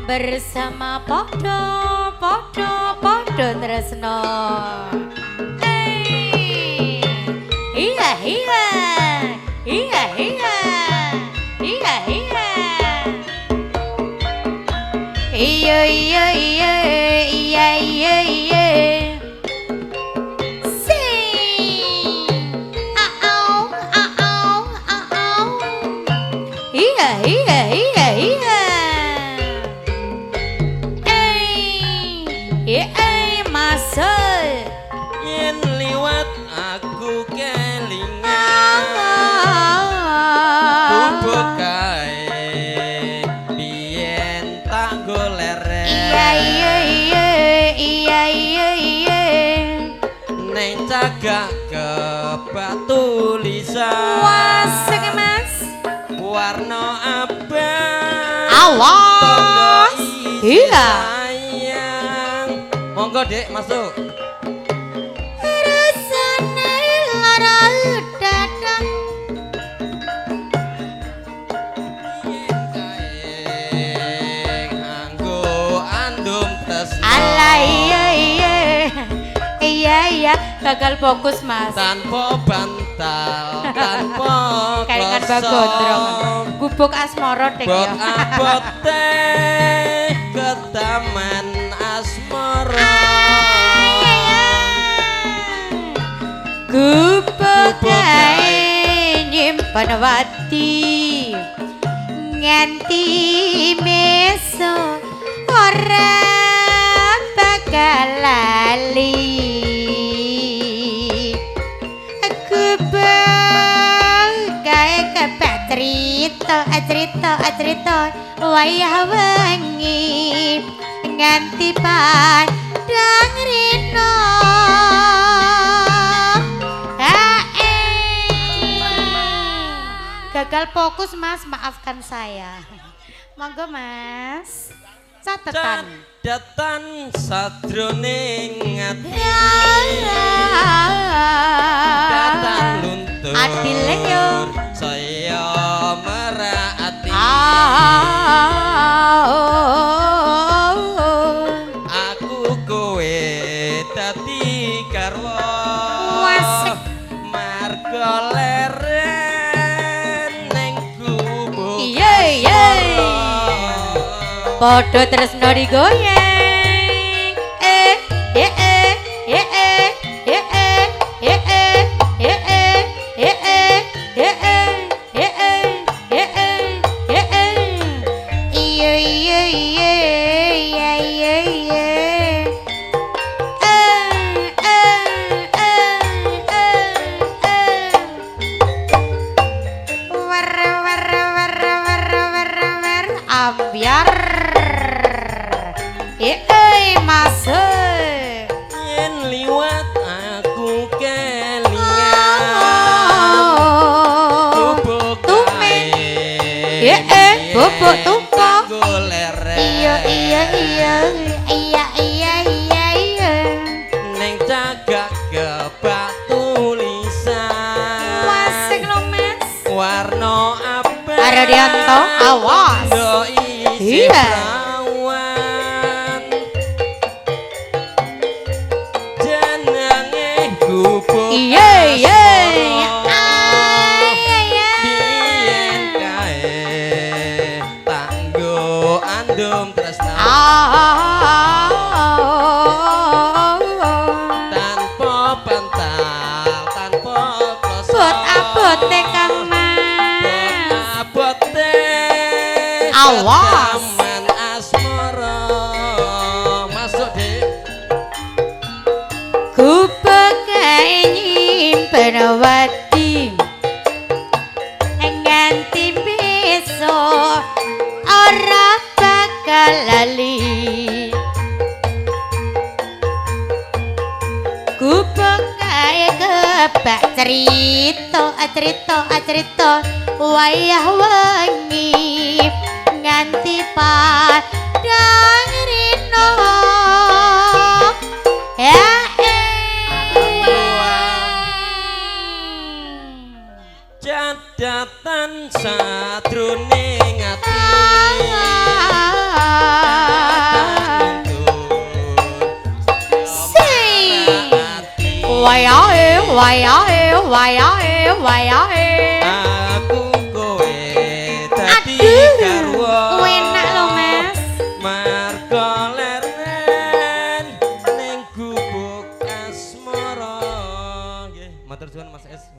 Bersama podo podo podo tresno. Hey. Iya iya iya iya iya iya iya iya iya iya iya iya. Sing. Au au au. Iya iya iya iya. Eh, eh, Mas. Yen liwat aku kelingan gubuk kae biyen tak goleren. Iya iya iya iya iya iya. Neng cagak kebak tulisan. Wasik, Mas. Warna abang. Awas. Tondo isi Iya. sayang. Monggo, Dek, masuk. Rasane lara dada. Yen kae nganggo andum tresno. Alah, iya iya. Iya iya, gagal fokus, Mas. Tanpa bantal, tanpa Kayak kan kloso. Gondrong. Gubuk asmara, Dek, Bot ya. Abote ketaman asmara. Gubuk kae nyimpen wati nganti besok ora bakal lali. Gubuk kae kebak cerita cerita cerita wayah wengi nganti padang rino. Hae. Gagal fokus, Mas, maafkan saya. Monggo, Mas. Catatan. Cadatan sajroning ati. Datan luntur. Adile yo. Saya merak ati. Aku kowe dadi garwa. Wasik. Marga leren ning gubuk. Iya iya. Padha tresno digoyeng. Eh eh eh eh eh eh eh eh eh eh eh eh eh eh eh eh eh eh eh. Iya iya iya iya iya iya. Eh eh eh eh eh. Wer wer wer wer wer wer ambyar. Eh eh, Mas. Yen liwat aku kelingan gubuk Tumen. Kae Eh eh, bubuk tumpah. Kanggo leren. Iya iya iya iya iya iya iya. Ning cagak kebak tulisan. Wasik no, Mas. Warna abang. Ardianto, awas. Do isi Iya. prawan. Jenenge gubuk Iya iya. asmara. Ah, iya iya. Biyen kae tanggo andum tresna. Tanpa bantal, tanpa kloso. Bot abote, Kang Mas. Abote Awas. ketaman asmara. Masuk, Dek. Gubuk kae nyimpen wati nganti besok ora bakal lali. Gubuk kae kebak cerita cerita cerita wayah wengi nganti padang rino. Ya eh. Cadatan sadroning ati. Wayahe wayahe wayahe wayahe. Aku kowe dadi Aduh, garwa. Enak lho, Mas. Marga leren ning gubuk asmara. Nggih, matur suwun, Mas S.